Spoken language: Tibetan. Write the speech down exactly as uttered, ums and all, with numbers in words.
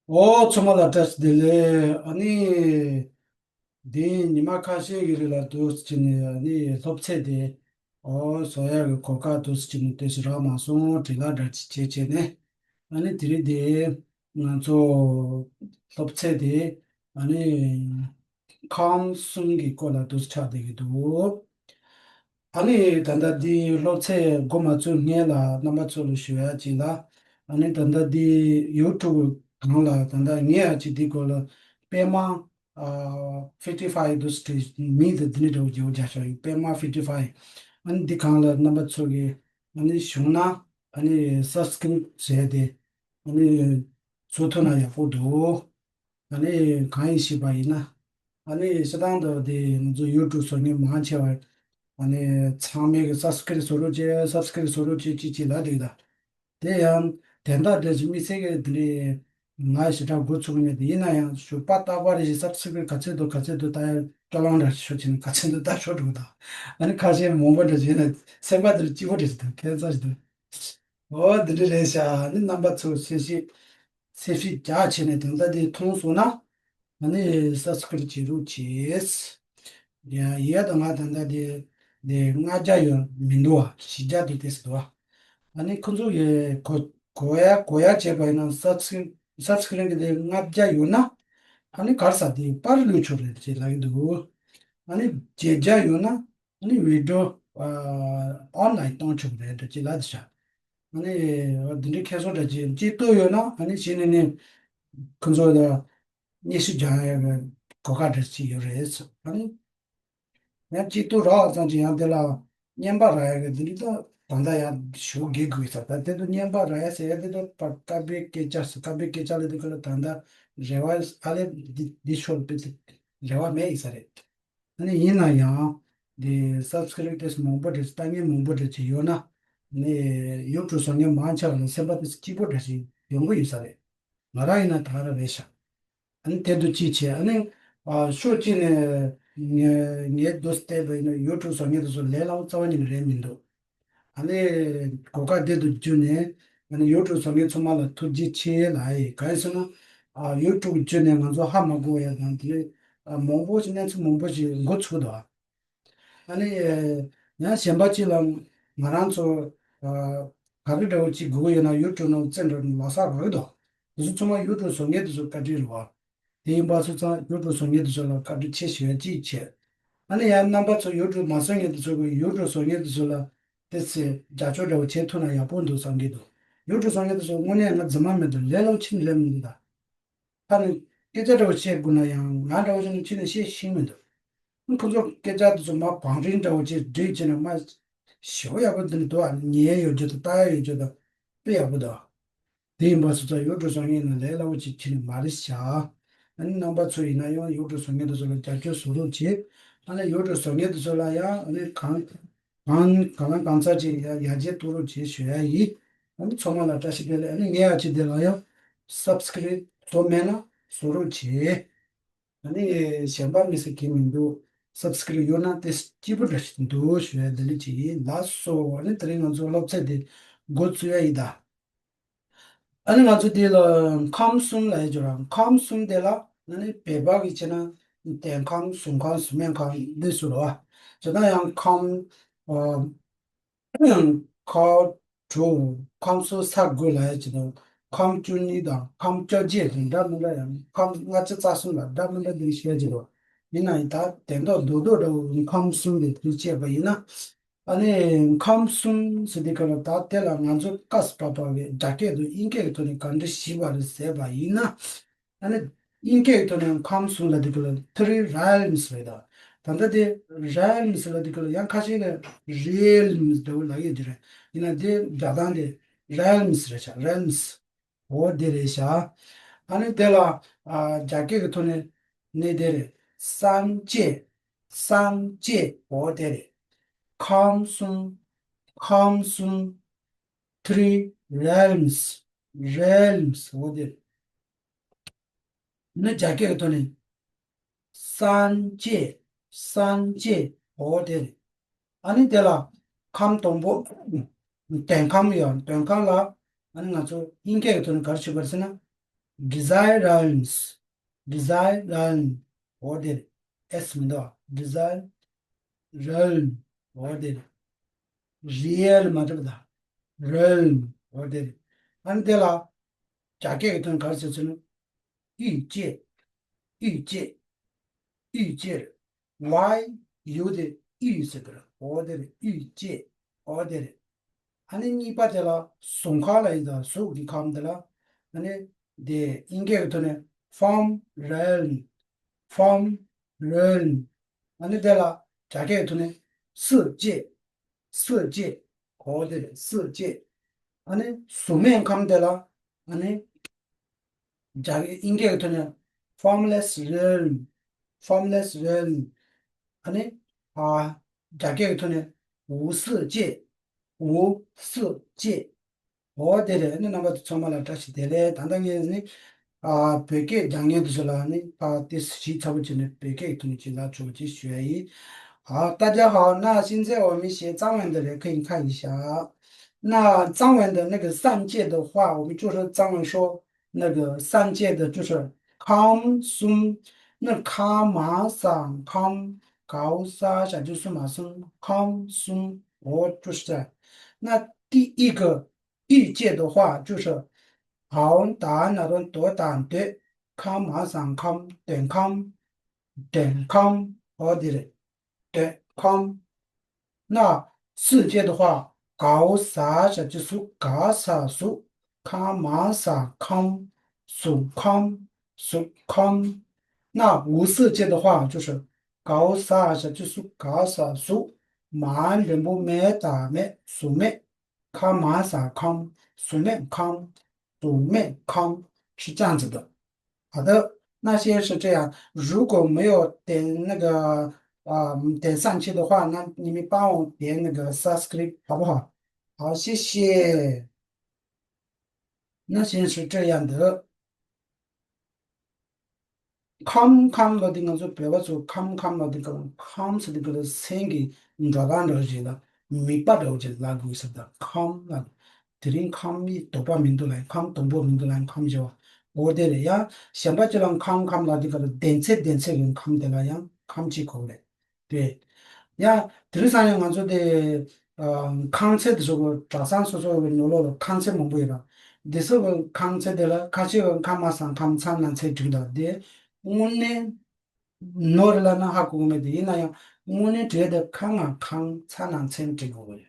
ཨོ། ཚང་མ་ལ་བཀྲ་ཤིས་བདེ་ལེགས། ཨ་ནི། འདི་ཉི་མ་ཁ་ཤས་ཀྱི་རིང་ལ་འདུག་སེ་བྱས་ནས་ཨ་ནི་སློབ་ཚན་དེ། ཨོ། བཟོ་ཡག་གི་གོ་སྐབས་འདུག་སེ་བྱས་ནས་ཏོག་ཙམ་རག་མ་སོང་། བྲེལ་བ་འདྲ་ཅིག་བྱས་བྱས་ནས། ཨ་ནི་དེ་རིང་འདི་ང་ཚོ་སློབ་ཚན་དེ་ཨ་ནི་ཁམས་གསུམ་གྱི་སྐོར་ལ་འདུག་སེ་ཆགས་བསྡད་ཀྱི་འདུག་ཨ་ནི་ད་ལྟ་འདི་སློབ་ཚན་འགོ་མ་ཚུགས་སྔོན་ལ་རྣམ་པ་ཚོ་ལ་ཞུ་ཡ་ཅིག་ལ། ཨ་ནི་ད་ལྟ་འདི་ཡུ་ཊུབ་སྒང་ལ་ད་ལྟ་ངས་ཡ་ཅིག་འདི་སྐོར་ལ་པད་མ་ཨ་ཕིབ་ཏི་ཕའི་འདུག་སེ་མིང་དེ་འདི་ནས་འདྲ་བོ་བརྗེ་བོ་རྒྱག་ཤག་ཡོད། པད་མ་ཕིབ་ཏི་ཕའི། ཨ་ནི་འདི་སྒང་ལ་རྣམ་པ་ཚོ་གིས་ཨ་ནི་བྱུང་ན་ཨ་ནི་སབ་སི་ཀི་རེབ་བྱས་ཏེ་ཨ་ནི་བཟོ་ཐུབ་ན་ཡག་པོ་འདུག་ཨ་ནི་གང་ཡིན་ཞུས་པ་ཡིན་ན། ཨ་ནི་སྤྱིར་བཏང་དུ་དེ་ང་ཚོ་ཡུ་ཊུབ་བཟོ་མཁན་མང་ཆེ་བ་ཨ་ནི་ཚང་མས་གི་སབ་སི་ཀི་རེབ་བཟོ་རོགས་བྱེད། སབ་སི་ཀི་རེབ་བཟོ་རོགས་བྱེད་ཅིག་ཅིག་ལབ་འདུག་ད། དེ་ཡང་དོན་དག་འདྲ་ཞིག་དམིགས་བསལ་གི་དེ་འདྲའི་ང་ཞེ་དྲག་འགོ་ཚུགས་མེད་དེ། ཡིན་ན་ཡང་ཞུ་པ་ཏག་པ་རེ་ཞིག་སབ་སི་ཀི་རེབ་ག་ཚོད་འདུག་ག་ཚོད་འདུག་ལྟ་ཡ་སྐྱོ་ལང་འདྲ་ཞིག་ཤོར་བྱས་ནས་ག་ཚོད་འདུག་ལྟ་ཤོར་འགྲོ་གི་འདུག་ཨ་ནི་ཁ་ཤས་མང་པོ་འདྲ་ཞིག་ཡིན་ན་སེམས་པ་དེར་སྐྱིད་པོ་འདྲ་ཞིག་འདུག་ཁྱད་མཚར་ཞིག་འདུག་ཨོ། འདི་འདྲ་རེད་ཤག་ཨ་ནི་རྣམ་པ་ཚོ་གསལ་བཤད་གསལ་བཤད་རྒྱག་བྱས་ནས་དོན་དག་འདི་མཐོང་སོང་ན། ཨ་ནི་སབ་སི་ཀི་རེབ་བྱེད་རོགས་བྱེད། ཡ་ཡ་ད་ང་ད་ལྟ་དེ་དེ་ལྔ་བརྒྱ་ཡོད་མི་འདུག་བ། བཞི་བརྒྱ་དེ་དེ་ཟེར་འདུག་བ། ཨ་ནི་ཁོ་ཚོ་ཡི་གོ་གོ་ཡ་གོ་ཡ་བྱས་པ་ཡིན་ན་སབ་སི་སབ་སི་ཀི་རེབ་གི་དེ་ལྔ་བརྒྱ་ཡོད་ན་ཨ་ནི་ག་རེ་ཟ་དེ་པར་བླུགས་ཆོག་རེད་ཅེས་ལབ་ཀྱི་འདུག་ཨ་ནི་བརྒྱད་བརྒྱ་ཡོད་ན་ཨ་ནི་བི་ཌི་ཡོ་ཨོན་ལ་ཡིན་གཏོང་ཆོག་རེད་ཅེས་ལབ་ཤག་ཨ་ནི་འདི་འདྲའི་ཁྱད་སོང་འདྲ་ཅིག་ཅིག་བཏོད་ཡོད་ན་ཨ་ནི་གཞི་ནས་ནི་ཁོ་ཚོ་ལ་སྙན་ཞུ་རྒྱག་ཡ་གི་གོ་སྐབས་འདྲ་ཅིག་ཡོད་རེད། ཨ་ནི་ཡང་གཅིག་ཏུ་རག་ཙམ་གྱི་ཡང་དེ་ལ་བརྙན་པར་རག་ཡ་གི་འདི་འདྲ་ད་ད་ལྟ་ཡང་ཞུ་དགོས་དགོས་ས། ད་དེ་དུ་བརྙན་པར་རག་ཡ་ཟེར་ཡ་དེ་དུ་པར་དཀར་པོའི་སྐད་ཆ་ཟེར། དཀར་པོའི་སྐད་ཆ་ལ་དེ་ཁ་ལ་ད་ལྟ་རེ་བ་ཨ་ལེ་འདི་འདི་ཤོར་པའི་རེ་བ་མེད་ཡིན་ས་རེད། ཨ་ནི་ཡིན་ན་ཡང་འདི་སབ་སི་ཀི་རེབ་དེ་མང་པོ་འདྲ་ལྟ་མཁན་མང་པོ་འདྲ་ཅིག་ཡོད་ན་ནི་ཡུ་ཊུབ་བཟོ་མཁན་མང་ཆེ་བ་ལ་སེམས་པ་དེ་སྐྱིད་པོ་འདྲ་ཞིག་ཡོང་གི་ཡོད་ས་རེད། ང་རང་ཡིན་ན་ད་ག་རང་རེད་ཤག་ཨ་ནི་དེ་འདུག་ཅིག་བྱས། ཨ་ནི་ཨ་ཕྱོགས་གཅིག་ནས་ངས་ངས་འདུག་བལྟས་པ་ཡིན་ན་ཡུ་ཊུབ་བཟོ་མཁན་དེ་ཚོ་ལས་སླ་པོ་རྩ་བ་ཉིད་ནས་རེད་མི་འདུག་ཨ་ནི་གོ་སྐབས་དེ་དུ་བརྒྱུད་ནས་ཨ་ནི་ཡུ་ཊུབ་བཟོ་མཁན་ཚང་མ་ལ་ཐུགས་རྗེ་ཆེ་ལབ་ཡ་ཡིན། གང་ཡིན་ཟེར་ན་ཨ་ཡུ་ཊུབ་བརྒྱུད་ནས་ང་ཚོ་ཧ་མ་གོ་ཡ་དང་དེ་ནས་ཨ་མང་པོ་ཞིག་གནས་ཚུལ་མང་པོ་ཞིག་འགོ་ཚུགས་འདུག་ཨ་ནི་ཡང་གཞན་པ་གཅིག་ལ་ང་རང་ཚོ་ཨ་ག་རེ་འདྲ་བོ་གཅིག་དགོས་ཡོད་ན་ཡུ་ཊུབ་ནང་བཙལ་འགྲོ་ལག་ས་རག་གི་འདུག་དེ་ཚོ་ཚང་མ་ཡུ་ཊུབ་བཟོ་མཁན་དེ་ཚོ་བཀའ་དྲིན་རེད་བ། དེ་ཡིན་པ་སོང་ཙང་ཡུ་ཊུབ་བཟོ་མཁན་དེ་ཚོ་ལ་བཀའ་དྲིན་ཆེ་ཞུ་ཡ་གཅིག་བྱས། ཨ་ནི་ཡང་རྣམ་པ་ཚོ་ཡུ་ཊུབ་མ་བཟོ་མཁན་དེ་ཚོ་གི་ཡུ་ཊུབ་བཟོ་མཁན་དེ་ཚོ་ལ་དེ་ཚེ་རྒྱབ་སྐྱོར་འདྲ་བོ་བྱེད་ཐུབ་ན་ཡག་པོ་འདུག་བསམ་གྱི་འདུག་ཡུ་ཊུབ་བཟོ་མཁན་དེ་ཚོ་དངོས་གནས་ང་རྫུན་མ་མི་འདུག་ལས་སླ་པོ་ཕྱིན་ལས་མི་འདུག་ད། ད་ནི་སྐད་ཆ་འདྲ་བོ་བཤད་དགོས་ན་ཡང་ང་འདྲ་བོ་ཞིག་ནི་ཕྱི་ནས་བཤད་ཤེས་མི་འདུག་ཁོ་ཚོ་སྐད་ཆ་དེ་ཚོ་མ་བང་རིམ་འདྲ་བོ་ཅིག་སྒྲིག་བྱས་ནས་མ་ཞེ་པོ་ཡག་པོ་འདི་འདུག་ཨ་ནི་ཉན་ཡ་ཡོད་རྒྱུ་དང་ལྟ་ཡ་ཡོད་རྒྱུ་དང་དཔེ་ཡག་པོ་འདུག་དེ་ཡིན་པ་སོང་ཙང་ཡུ་ཊུབ་བཟོ་མཁན་ཡིན་ན་ལས་སླ་པོ་ཅིག་ཁྱེར་ནས་མ་རེད་ཤག་ཨ་ནི་རྣམ་པ་ཚོ་ཡིན་ན་ཡང་ཡུ་ཊུབ་བཟོ་མཁན་དེ་ཚོ་ལ་རྒྱབ་སྐྱོར་བཟོ་རོགས་བྱེད། ཨ་ནི་ཡུ་ཊུབ་བཟོ་མཁན་དེ་ཚོ་ལ་ཡང་ཨ་ནི་གང་གང་གང་ལ་གང་ཚར་ཅིག་ཡ་ཡར་རྒྱས་གཏོང་རོགས་བྱེད་ཞུ་ཡ་ཡིན། ཨ་ནི་ཚང་མ་ལ་བཀྲ་ཤིས་བདེ་ལེགས། ཨ་ནི་ངས་ཡ་ཅིག་དེ་ལ་ཡང་སབ་སི་ཀི་རེབ་བཟོ་མེད་ན་བཟོ་རོགས་བྱེད། ཨ་ནི་གཞན་པ་མི་སྲིད་གི་མི་འདུག་སབ་སི་ཀི་རེབ་ཡོད་ན་དེ་སྐྱིད་པོ་འདྲ་ཞིག་འདུག་ཞུ་ཡ་འདི་འདྲ་ཅིག་ཡིན་ལགས་སོ། ཨ་ནི་དེ་རིང་ང་ཚོ་སློབ་ཚན་དེ་འགོ་བཙུགས་ཡ་ཡིན་ད། ཨ་ནི་ང་ཚོ་འདི་ལ་ཁམས་གསུམ་ལབ་ཡ་ཅིག་ཡོད་ར། ཁམས་གསུམ་དེ་ལ་ཨ་ནི་བོད་པ་གི་བྱས་ན་དོན་ཁམས་གཟུགས་ཁམས་གཟུགས་མེད་ཁམས་འདི་ཚོ་རེད་བ། བྱས་ན་ཡང་ཁམས་ཨ་ཁ་དྲུག་ཁམས་གསུམ་ས་དགུ་ལབ་ཡ་ཅིག་དང་ཁམས་བཅུ་གཉིས་དང་ཁམས་བཅོ་བརྒྱད་དང་འདྲ་མི་འདྲ་ཡང་ཁམས་ལྔ་བཅུ་རྩ་གསུམ་ལ་འདྲ་མི་འདྲ་འདི་བཤད་ཀྱི་རེད། ཡིན་ན་ཡང་ད་དོན་དག་རྡོག་རྡོག་འདྲ་བོ་ཁམས་གསུམ་དེ་དུས་བཅད་པ་ཡིན་ན། ཨ་ནི་ཁམས་གསུམ་ཟེར་དུས་སྐབས་ལ་ད་དེ་ལ་ང་ཚོ་སྐབས་སུ་བབས་པ་བའི་སྒྲ་སྐད་དང་དབྱིན་སྐད་ཀྱི་ཐོག་ནས་ག་འདྲ་ཞིག་པ་རེད་ཟེར་བ་ཡིན་ན། ཨ་ནི་དབྱིན་སྐད་ཀྱི་ཐོག་ནས་ཁམས་གསུམ་ལབ་དུས་སྐབས་ལ་three realms རེད་ད། ད་ལྟ་དེ་realms ལབ་དུས་སྐབས་ལ་ཡང་ཁ་ཤས་ཀྱིས་realms འདྲ་བོ་ལབ་ཡོད་ཀྱི་རེད། ཡིན་ན་དེ་སྒྲ་གདངས་དེ་realms རེད་ཤག realms འོ་དེ་རེད་ཤག་ཨ་ནི་དེ་ལ་ཨ་རྒྱ་སྐད་ཀྱི་ཐོག་ནས་ནི་དེ་རེད། སངས་རྒྱས། སངས་རྒྱས་འོ་དེ་རེད། ཁམས་གསུམ། ཁམས་གསུམ། three realms, realms འོ་དེ་རེད། ནི་རྒྱ་སྐད་ཀྱི་ཐོག་ནས་སངས་རྒྱས། སངས་རྒྱས་འོ་དེ་རེད། ཨ་ནི་དེ་ལ་ཁམས་དང་པོ་དོན་ཁམས་ཡང་དོན་ཁམས་ལ་ཨ་ནི་ང་ཚོ་དབྱིན་སྐད་ཀྱི་ཐོག་ནས་ག་རེ་ཞུ་བ་རེད་ཟེར་ན། Desire Realms. Desire Realm. འོ་དེ་རེད། S མི་འདུག Desire Realm. འོ་དེ་རེད། Real མ་གྲུབ་ད། Realm. འོ་དེ་རེད། ཨ་ནི་དེ་ལ་རྒྱ་སྐད་ཀྱི་དོན་ག་རེ་ཟེར་ཟེར་ན། 欲界། 欲界། 欲界རེད། Y U དེ་欲ཟེར་གི་རེད། འོ་དེ་རེད། 欲界། འོ་དེ་རེད། ཨ་ནི་གཉིས་པ་དེ་ལ་གཟུགས་ཁམས་ལ་ཡིན་ད། གཟུགས་ཀྱི་ཁམས་དེ་ལ། ཨ་ནི་དེ་དབྱིན་སྐད་ཀྱི་ཐོག་ནས་Form Realm། Form Realm། ཨ་ནི་དེ་ལ་རྒྱ་སྐད་ཀྱི་ཐོག་ནས་色界། 色界། འོ་དེ་རེད། 色界། ཨ་ནི་གཟུགས་མེད་ཁམས་དེ་ལ། ཨ་ནི་རྒྱ་དབྱིན་སྐད་ཀྱི་ཐོག་ནས་Formless Realm། Formless Realm། ཨ་ནི་ཨ་རྒྱ་སྐད་ཀྱི་ཐོག་ནས་无色界། 无色界། འོ་དེ་རེད། ཨ་ནི་རྣམ་པ་ཚོ་ཚང་མ་ལ་བཀྲ་ཤིས་བདེ་ལེགས། ད་ལྟ་ངས་ནི་ཨ་བོད་སྐད་སྦྱང་མཁན་དེ་ཚོ་ལ་ནི་ཕར་དེ་ཞིབ་ཚགས་པོ་བྱས་ནས་བོད་སྐད་ཀྱི་ཐོག་ནས་ཅིག་ལབ་ཆོག་པ་ཅིག་ཞུ་ཡ་ཡིན། 好，大家好，那现在我们学藏文的人可以看一下啊。那藏文的那个三界的话，我们就说藏文说那个三界的就是ཁམས་གསུམ། 那ཁམས་མ་སངས་ཁམས། གའུ་ས་ཞབས་ཀྱུ་སུ་མ་གསུམ། ཁམས་གསུམ། འོ་就是这样。那第一个 欲界的话，就是ཧའོ་ད་ན་རོ་དོ་དང་འདོད། ཁམས་མ་སངས་ཁམས། འདོད་ཁམས། འདོད་ཁམས། འོ་དེ་རེད། འདོད་ཁམས། 那色界的话，གའོ་ས་ཞབས་ཀྱུ་སུ་ག་ས་གཟུགས། ཁམས་མ་སངས་ཁམས། གཟུགས་ཁམས། གཟུགས་ཁམས། 那无色界的话，就是གའོ་ས་ཞབས་ཀྱུ་སུ་ག་ས་གཟུགས། མ་འགྲེང་བུ་མེ་ད་མེད། གཟུགས་མེད། ཁམས་མ་སངས་ཁམས། གཟུགས་མེད་ཁམས། གཟུགས་མེད་ཁམས། 是这样子的。好的，那先是这样，如果没有点那个呃点赞区的话，那你们帮我点那个 subscribe 好不好？好，谢谢。那先是这样的。 ཁམས་ཁམས་ལབ་དུས་ང་ཚོ་བོད་པ་ཚོ་ཁམས་ཁམས་ལབ་དུས་ཁམས་ཟེར་དུས་སྐབས་ལ་སེམས་ཀྱི་འགྲོ་སྟངས་འདྲ་བོ་ཞིག་ལ་མིད་པ་འདྲ་བོ་ཞིག་ལབ་དགོས་ཟེར། ད་ཁམས་ལ་དེ་རིང་ཁམས་ཡིག་དོག་པ་མི་འདུག་ལབ། ཁམས་དང་པོ་མི་འདུག་ལབ། ཁམས་བཞི་པ། འོ་དེ་རེད། ཡང་གཞན་པ་ཅིག་ལ་ཁམས་ཁམས་ལབ་དུས་སྐབས་ལ་ལྡན་ཚད་ལྡན་ཚད་ཀྱི་ཁམས་དེ་ལ་ཡང་ཁམས་གཅིག་གོ་རེད། དེ། ཡང་དེ་རིང་སང་ཉིན་ང་ཚོ་དེ་ཨ་ཁང་ཚན་དེ་ཚོ་གི་གྲྭ་ཚང་སོ་སོ་གི་ནང་ལོགས་ལ་ཁང་ཚན་མང་པོ་ཡོད་ར། དེ་ཚོ་གི་ཁང་ཚན་དེ་ལ་ཁ་ཤས་ཀྱིས་ཁམས་མ་སངས་ཁམས་མཚམས་ནང་ཚན་བྲིས་འདུག་དེ་དངོས་གནས་ནོར་ལ་ན་ཧ་གོ་གི་མེད། དེ་ཡིན་ན་ཡང་དངོས་གནས་བྲིས་དེ་ཁ་ང་ཁང་ཚ་ནང་ཚན་བྲིས་དགོས་གི་རེད།